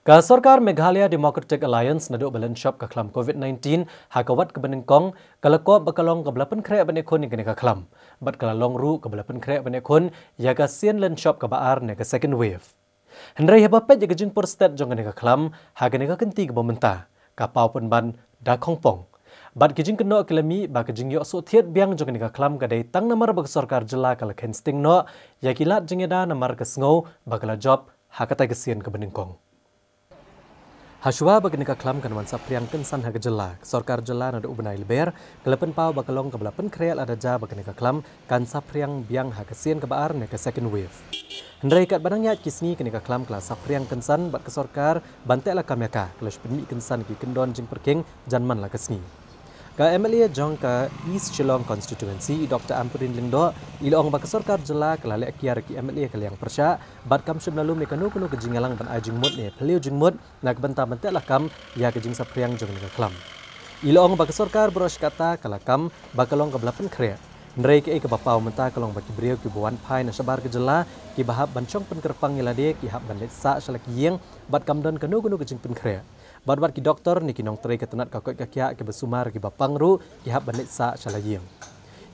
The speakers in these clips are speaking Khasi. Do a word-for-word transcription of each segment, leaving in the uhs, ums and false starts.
Ka sorkar Meghalaya Democratic Alliance naduh ba lynshop ka khlam COVID nineteen ha ka wat kaba nyngkong, ka la kop ba ka long kaba la pynkhreh ban ïakhun ïa kane ka khlam. Bad ka la long ruh kaba la pynkhreh ban ïakhun ïa ka sien lynshop kaba ar ne ka second wave. Hynrei haba peit ïa ka jingpur stet jong kane ka khlam ha kane ka kynti kaba mynta, ka paw pynban da khongpong. Bad ki jingkynnoh ki la mih ba ka jingïoh soh thied biang jong kane ka khlam ka dei tang namar ba ka sorkar jylla ka la kheiñ sting noh ïa ki lad jingïada namar ka sngew ba ka la jop ha katei ka sien kaba nyngkong. Hashwa ba kane ka khlam kan wan saphriang kynsan ha ka jylla, ka sorkar jylla naduh u bnai Lber ka la pynpaw ba ka long kaba la pynkhreh lada jia ba kane ka khlam kan saphriang biang ha ka sien kaba ar ne ka second wave. Hynrei katba nang ïaid ki sngi kane ka khlam ka la saphriang kynsan bad ka sorkar ban teh lakam ïa ka, ka la shu pynmih kynsan ki kyndon jingpyrkhing jan man la ka sngi. Ka M L A jong ka East Shillong Constituency, i Doctor Ampareen Lyngdoh, i la ong ba ka sorkar jylla ka la leh kiar ïa ki M L A ka liang pyrshah bad kam shym la lum ïa kano kano ka jingïalang ban ai jingmut ne phylliew jingmut na ka bynta ban teh lakam ïa ka jingsaphriang jong kane ka khlam. I la ong ba ka sorkar baroh shi katta ka la kam ba ka long kaba la pynkhreh. Hynrei kaei kaba paw mynta ka long ba ki briew kiba wan phai na shabar ka jylla kiba hap ban shong pynkyrpang ïa lade ki hap ban leit sah sha la ki ïing bad kam don kano kano ka jingpynkhreh. Bad wat ki doktor ne ki nongtrei ka tnat ka koit ka khiah kiba sumar kiba pang ruh ki hap ban leit sah sha la ïing.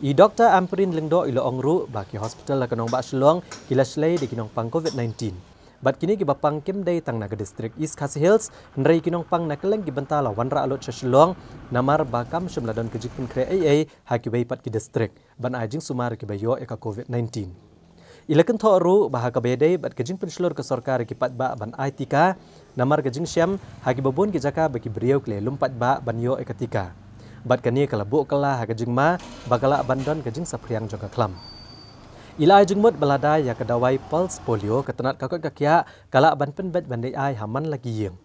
I Doctor Ampareen Lyngdoh i la ong ruh ba ki hospital la ka nongbah Shillong ki la shlei da ki nongpang COVID nineteen. Bad kine kiba pang kim dei tang na ka district East Khasi Hills, hynrei ki nongpang na kylleng ki bynta la wanrah lut sha Shillong namar ba kam shym la don ka jingpynkhreh ei ei ha kiwei pat ki district ban ai jingsumar kiba ïoh ïa ka COVID nineteen. I la kynthoh ruh ba ha kaba ïadei bad ka jingpynshlur ka sorkar ïa ki paidbah ban ai tika, namar ka jingshem ha kiba bun ki jaka ba ki briew ki la lum paidbah ban ïoh ïa ka tika. Bad kane ka la buh kylla ha ka jingma ba ka lah ban don ka jingsaphriang jong ka khlam. I la ai jingmut ba lada ïa ka dawai pulse polio ka tnat ka koit ka khiah ka lah ban pynbeit ban leit ai ha man la ki ïing.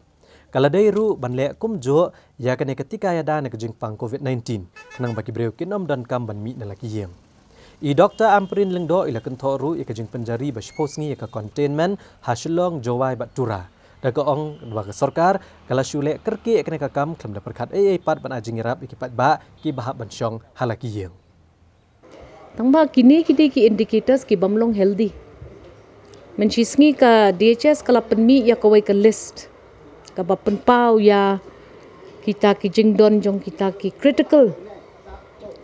Ka la dei ruh ban leh kumjuh ïa kane ka tika ïada na ka jingpang COVID nineteen khnang ba ki briew kin ym donkam ban mih na la ki ïing. I Doctor Ampareen Lyngdoh i la kynthoh ruh ïa ka jingpynjari ba shiphew sngi ïa ka containment ha Shillong, Jowai bad Tura, da ka ong ba ka sorkar ka la shu leh kyrkieh ïa kane ka kam khlem da pyrkhat ei ei pat ban ai jingïarap ïa ki paidbah kiba hap ban shong ha la ki ïing. Tang ba kine ki dei ki indicators ki bym long healthy. Mynshisngi ka D H S ka la pynmih ïa kawei ka list kaba pynpaw ïa kita ki jingdon jong kita ki critical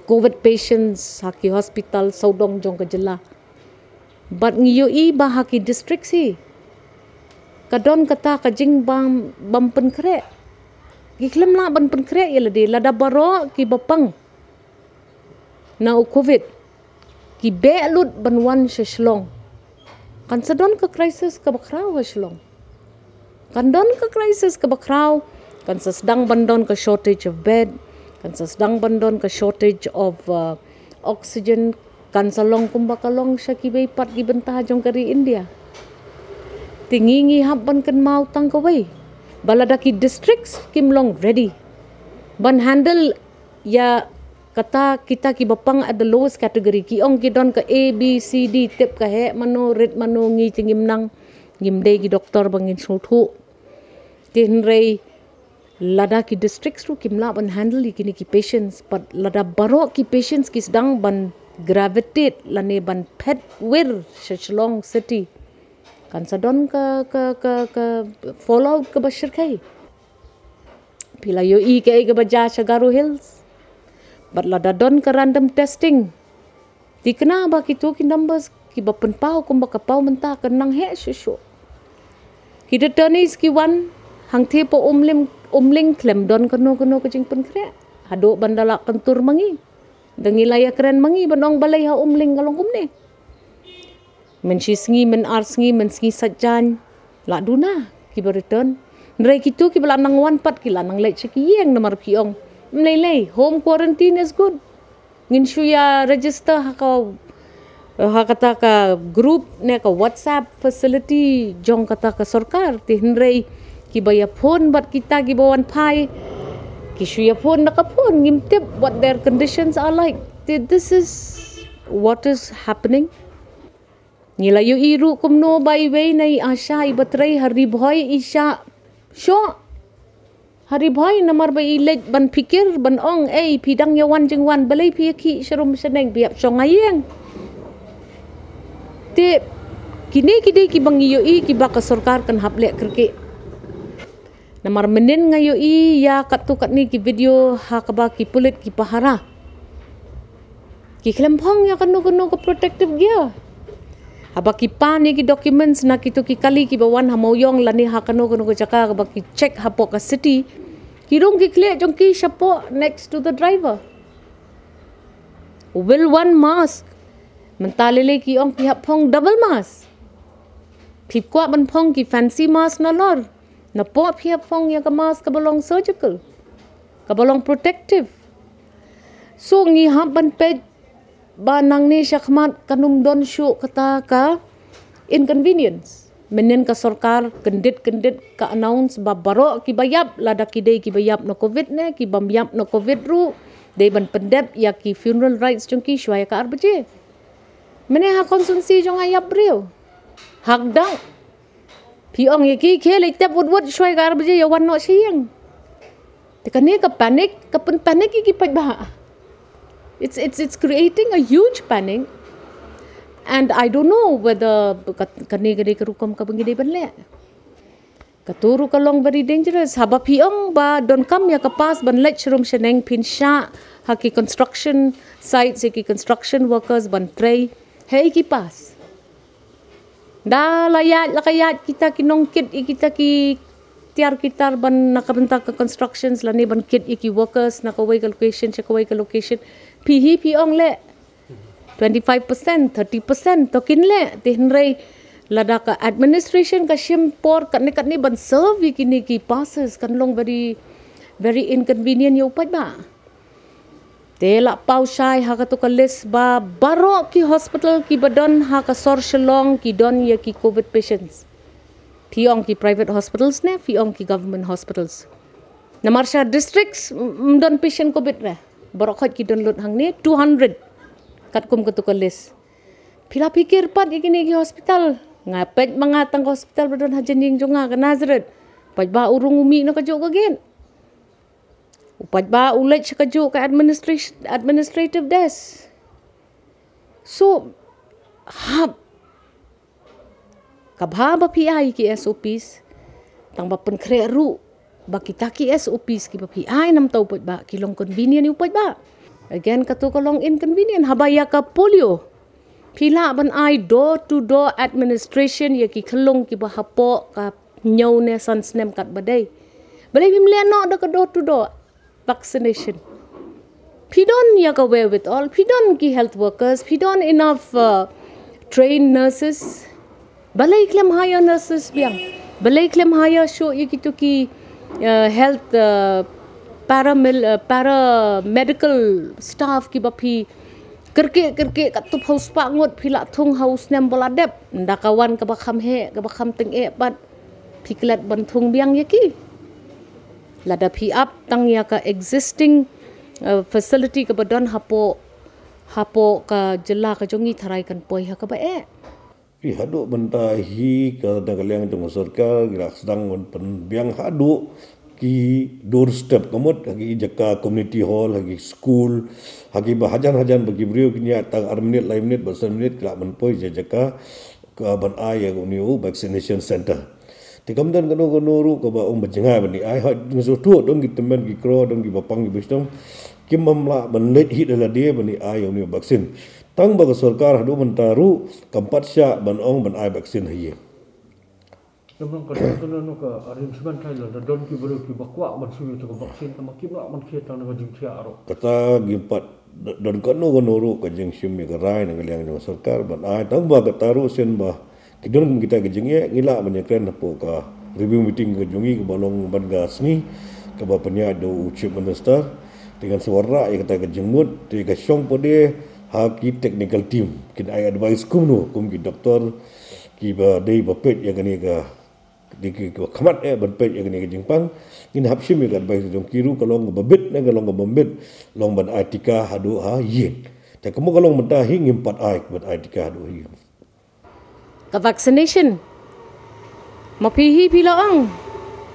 COVID patients ha ki hospital sawdong jong ka jylla. Bad ngi ïohi ba ha ki district hi ka don kata ka jingbam bam pynkhreh. Ki khlem lah ban pynkhreh ïa lade lada baroh kiba pang na u COVID ki beh lut ban wan sha Shillong. Kan sa don ka crisis kaba khraw ha Shillong. Kan don ka crisis kaba khraw, kan sa sdang ban don ka shortage of bed, kan sa sdang ban don ka shortage of uh, oxygen, kan sa long kumba ka long sha kiwei pat ki bynta jong ka ri India. Te ngi ngi hap ban kynmaw tang kawei ba lada ki districts kim long ready ban handle ïa kata kita kiba pang at the lowest category, ki ong ki don ka A B C D, tip ka heh mano rit mano, ngi te ngim nang, ngim dei ki doktor ba ngin sngewthuh. Te hynrei lada ki districts ruh kim lah ban handle ïa kine ki patients, bad lada baroh ki patients ki sdang ban gravitate lane ban phet wir sha Shillong city, kan sa don ka ka ka ka fallout kaba shyrkhei. Phi la ïohi kaei kaba jia sha Garo Hills. Bad lada don ka random testing, thikna ba kito ki numbers kiba pynpaw kumba ka paw mynta kan nang heh shuh shuh. Ki attorneys ki wan hangthie pa Umling, Umling khlem don kano kano ka jingpynkhreh. Haduh ban da la kyntur ma ngi, da ngi la ïakren ma ngi ban ong balei ha Umling ka long kumne. Mynshisngi, myn ar sngi, mynsngi saitjaiñ la duna kiba return. Hynrei kito kiba la nang wan pat ki la nang leit sha ki ïing namar ki ong, ym lei lei, home quarantine is good. Ngin shu ïa register ha ka, ha kata ka group ne ka WhatsApp facility jong kata ka sorkar. Te hynrei kiba ïa phone bad kita kiba wan phai, ki shu ïa phone da ka phone, ngim tip what their conditions are like. Te this is what is happening. Ngi la ïohi ruh kumno ba iwei na i ASHA iba trei ha Ri Bhoi i shah shoh ha Ri Bhoi namar ba i leit ban phikir ban ong, ei, phi dang ïa wan jingwan, balei phi ïa khih sharum shaneng, phi hap shong ha ïing. Te kine ki dei kiba ngi ïohi kiba ka sorkar kan hap leh kyrkieh. Namar mynnin nga ïohi ïa katto katne ki video ha kaba ki pulit ki pahara ki khlem phong ïa kano kano ka protective gear. Haba ki pan ïa ki documents na kito ki kali kiba wan ha Mawiong lane ha kano kano ka jaka kaba ki check hapoh ka city, ki rung ki khlieh jong ki shapoh next to the driver. Will one mask. Mynta lei lei ki ong phi hap phong double mask. Phi kwah ban phong ki fancy mask nalor. Napoh phi hap phong ïa ka mask kaba long surgical, kaba long protective. So ngi hap ban peit ba nangne shakhmat kan ym don shuh kata ka inconvenience. Mynnin ka sorkar kyndit kyndit ka announce ba baroh kiba ïap, lada ki dei kiba ïap na covid ne kibym ïap na covid ruh, dei ban pyndep ïa ki funeral rites jong ki shuwa ïa ka ar baje. Mynne ha constituency jong nga ïap briew. Hakdang. Phi ong ïa ki, khie leit tep wut wut shuwa ïa ka ar baje ïa wan noh sha ïing. Te kane ka panic, ka pynpanic ïa ki paidbah. It's it's it's creating a huge panic. And I don't know whether ka- kane ka dei ka rukom kaba ngi dei ban leh. Kato ruh ka long very dangerous. Haba phi ong ba donkam ïa ka pass ban leit sharum shaneng, phin shah ha ki construction sites, ïa ki construction workers ban trei. Hei ki pass. Da la ïaid, la ka ïaid kita ki nongkit ïa kita ki tiar ki tar ban na ka bynta ka constructions lane ban kit ïa ki workers na kawei ka location sha kawei ka location. Phi hi phi ong leh twenty-five percent, thirty percent, to kin leh, te hynrei lada ka administration ka shim por katne katne ban serve ïa kine ki passes, kan long very, very inconvenient ïa u paidbah. Te la paw shai ha kato ka list ba baroh ki hospital kiba don ha ka sor Shillong ki don ïa ki covid patients. Phi ong ki private hospitals ne phi ong ki government hospitals? Namar sha districts m- m don patient covid re. Baroh khoit ki don lut hangne two hundred. Katkum kato ka list. Phi la phikir pat ïa kine ki hospital. Nga peit ma nga tang ka hospital ba don ha jingïing jong nga ka Nazareth. Paidbah u rung u mih na kajuh ka gate. U paidbah u leit sha kajuh ka administration, administrative desk. So hap, ka bha ba phi ai ki S O Ps. Tang ba pynkhreh ruh ba kita ki S O Ps kiba phi ai namta u paidbah ki long convenient ïa u paidbah. Again kato ka long inconvenient. Haba ïa ka polio, phi lah ban ai door to door administration ïa ki khyllung kiba hapoh ka hynñiew ne san snem katba dei. Balei phim leh noh da ka door to door vaccination? Phi don ïa ka wherewithal, phi don ki health workers, phi don enough uh, trained nurses. Balei khlem hire nurses biang? Balei khlem hire shuh ïa kito ki uh, health uh, paramil- uh, paramedical staff kiba phi kyrkieh kyrkieh katto phew spah ngut phi lah thung ha u snem ba la dep. Nda ka wan kaba kham heh, kaba kham tyngeh pat, phi klet ban thung biang ïa ki. Lada phi ap tang ïa ka existing uh, facility kaba don hapoh, hapoh ka jylla ka jong ngi, tharai kan poi ha kaba eh. Phi haduh mynta hi ka na ka liang jong ka sorkar ki la sdang ban pynbiang haduh ki doorstep, ka mut ha ki jaka community hall, ha ki school, ha kiba hajan hajan ba ki briew kin ïaid tang ar minit, lai minit bad san minit ki lah ban poi sha jaka ka ban ai ïa une u vaccination center. Te kam don kano kano ruh kaba ong ba jngai ban ai. Ha, nga sngewthuh don ki tymmen ki kro, don kiba pang kiba shitom, kim bym lah ban leit hi da lade ban ai ïa une u vaccine. Tang ba ka sorkar haduh mynta ruh kam pat shah ban ong ban ai vaccine ha ïing. Namar ka don kano kano ka arrangement, lada don ki briew kiba kwah ban shim ïa ka vaccine, tangba kim lah ban khie tang na ka jingthiah ruh. Kata ngim pat don kano kano ruh ka jingshim ïa ka rai na ka liang jong ka sorkar ban ai, tangba kata ruh shen ba ki don kum kita ki jingeh, ngi lah ban ïakren hapoh ka review meeting ka jong ngi kaba long ban ka sngi, kaba pynïaid da u Chief Minister. Te ngan sa wanrah ïa kata ka jingmut, te ka shong pat de ha ki technical team kin ai advice kumno, kum ki doktor kiba dei ba peit ïa kane ka, dei ki, kiba khmat eh ban peit ïa kane ka jingpang. Ngin hap shim ïa ka advice jong ki ruh, ka long kaba bit ne ka long kaba bym bit, long ban ai tika haduh ha ïing. Te kumba ka long mynta hi ngim pat ai, ban ai tika haduh ha ïing. Ka vaccination, ma phi hi phi la ong,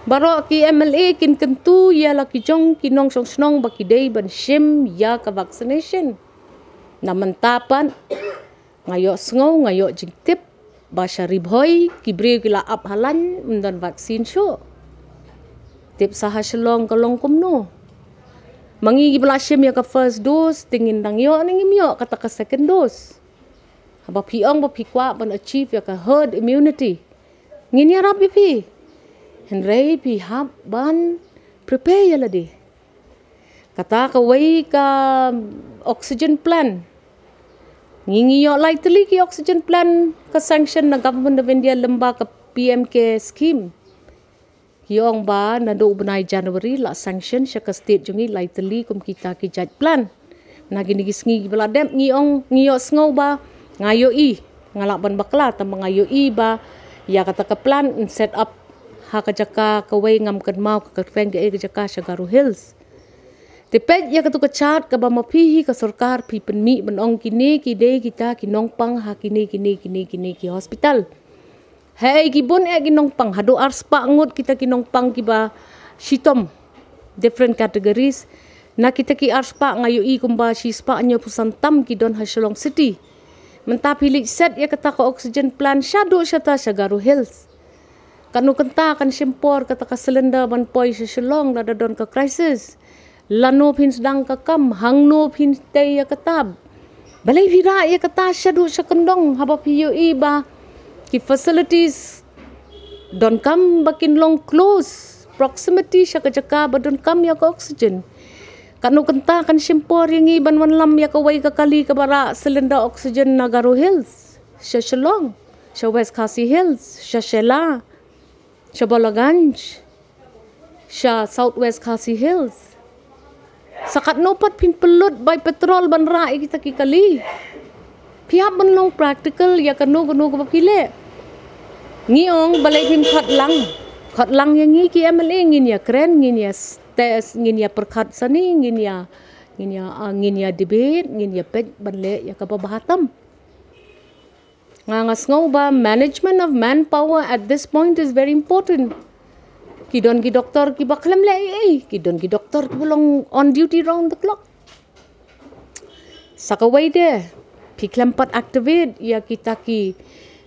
baroh ki M L A kin kyntu ïa la ki jong ki nongshong shnong ba ki dei ban shim ïa ka vaccination. Na mynta pat nga ïohsngew, nga ïoh jingtip ba sha Ri Bhoi ki briew ki la ap halaiñ, ym don vaccine shuh. Tip sa ha Shillong ka long kumno. Ma ngi kiba la shim ïa ka first dose, te ngin dang ïoh ne ngim ïoh kata ka second dose. Haba phi ong ba phi kwah ban achieve ïa ka herd immunity, ngin ïarap ïa phi. Hynrei phi hap ban prepare ïa lade. Kata kawei ka oxygen plant. Ngi ngi ïoh lai tylli ki oxygen plant ka sanction na Government of India lyngba ka P M K scheme. Ki ong ba naduh u bnai January la sanction sha ka state jong ngi lai tylli kum kita ki jait plant. Na kine ki sngi kiba la dep ngi ong ngi ïohsngew ba nga ïohi, nga lah ban bakla tang ba nga ïohi ba ïa kata ka plant yn set up ha ka jaka kawei, ngam kynmaw ka kyrteng kaei ka jaka, sha Garo Hills. Te peit ïa katu ka chart kaba ma phi hi ka sorkar phi pynmih ban ong kine ki dei kita ki nongpang ha kine kine kine kine ki hospital. Haei ki bun eh ki nongpang, haduh arspah ngut kita ki nongpang kiba shitom, different categories. Na kita ki arspah nga ïohi kumba shispah hynñiewphew san tam ki don ha Shillong City. Mynta phi leit set ïa kata ka oxygen plant shaduh shata sha Garo Hills. Katno kynta kan shim por kata ka cylinder ban poi sha Shillong lada don ka crisis? Lano phin sdang ka kam, hangno phin tei ïa kata? Balei phi rah ïa kata shaduh sha kyndong haba phi ïohi ba ki facilities donkam ba kin long close proximity sha ka jaka ba donkam ïa ka oxygen? Katno kynta kan shim por ïa ngi ban wanlam ïa kawei ka kali kaba rah cylinder oxygen na Garo Hills, sha Shillong, sha West Khasi Hills, sha Shella, sha Bolaganj, sha South West Khasi Hills? Sa katno pat phin pynlut bai petrol ban rah ïa kita ki kali? Phi hap ban long practical ïa kano kano kaba phi leh. Ngi ong balei phim khot lang, khot lang ïa ngi ki M L A, ngin ïa kren, ngin ïa test, ngin ïa pyrkhat sani, ngin ïa, ngin ïa, ah, ngin ïa debate, ngin ïa peit ban leh ïa kaba bha tam. Nga nga sngew ba management of manpower at this point is very important. Ki don ki doktor kiba khlem leh ei ei, ki don ki doktor kiba long on duty round the clock. Sa kawei de, phi khlem pat activate ïa kita ki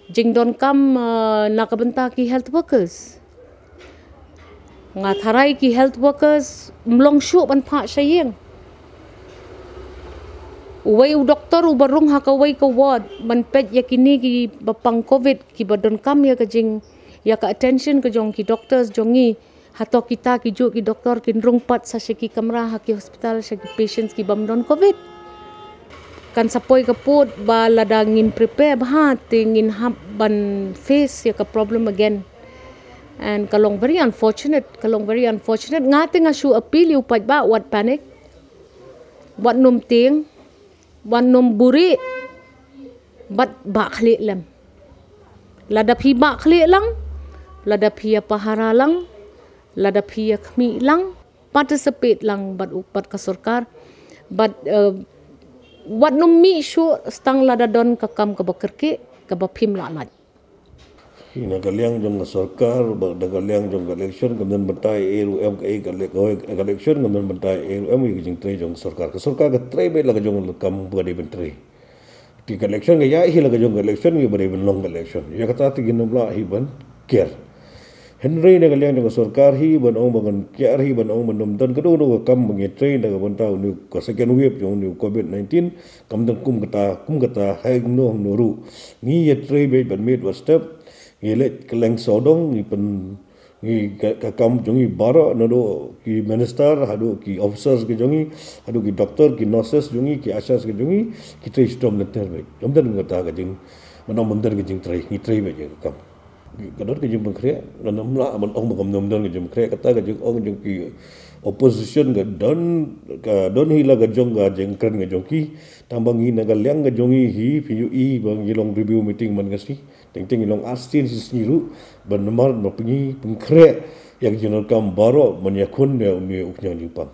jingdonkam, uh, na ka bynta ki health workers. Nga tharai ki health workers ym long shuh ban phah sha ïing. Uwei u doktor uba rung ha kawei ka ward ban peit ïa kine kiba pang covid kiba donkam ïa ka jing, ïa ka attention ka jong ki doctors jong ngi. Hato kita ki juh ki doktor kin rung pat sa sha ki kamra ha ki hospital sha ki patients kibym don covid? Kan sa poi ka pud ba lada ngim prepare bha te ngin hap ban face ïa ka problem again. And ka long very unfortunate, ka long very unfortunate. Nga te nga shu appeal ïa u paidbah, wat panic, wat nym tieng, wat nym buhrieh, bad bah khlieh lem. Lada phi bah khlieh lang, lada phi ïa pahara lang, lada phi ïa khmih lang, participate lang bad u, bad ka sorkar. Bad, uh, wat nym mih shuh tang lada don ka kam kaba kyrkieh kaba phim lah lait. Hi na ka liang jong ka sorkar bad na ka liang jong ka election, kam don bynta ei ruh em, ka, ka, ka election kam don bynta ei ruh em ïa ka jingtrei jong ka sorkar. Ka sorkar ka trei beit la ka jong ka kam ba ka dei ban trei. Te ka election ka ïaid hi la ka jong ka election, ïa ba dei ban long ka election. Ïa kata te ngin ym lah hi ban kiar. Hynrei na ka liang jong ka sorkar hi ban ong ba ngan kiar, hi ban ong ban ym don kano kano ka kam ba ngi trei na ka bynta une u ka second wave jong une u covid nineteen. Kam don kum kata, kum kata hangno hangno ruh. Ngi ïa trei beit bad miet bad step. Ngi leit kylleng sawdong, ngi pyn, ngi ka, ka kam jong ngi baroh, naduh ki minister haduh ki officers ki jong ngi, haduh ki doctor, ki nurses jong ngi, ki ASHAs ki jong ngi, ki trei shitom lynter beit. Ym don kata ka jing, mynta ym don ka jingtrei, ngi trei beit ïa ka kam. Ka don ka jingpynkhreh, ngan ym lah ban ong ba kam don ka jingpynkhreh, kata ka jingong jong ki opposition ka don, ka don hi la ka jong ka jingkren ka jong ki. Tang ba ngi na ka liang ka jong ngi hi, phi ïohi ba ngi long review meeting man ka sngi. Teng teng ngi long ar sien shi sngi ruh, ban namar ba pyngi pynkhreh ïa ka jingdonkam baroh ban ïakhun ïa une u khñiang jingpang.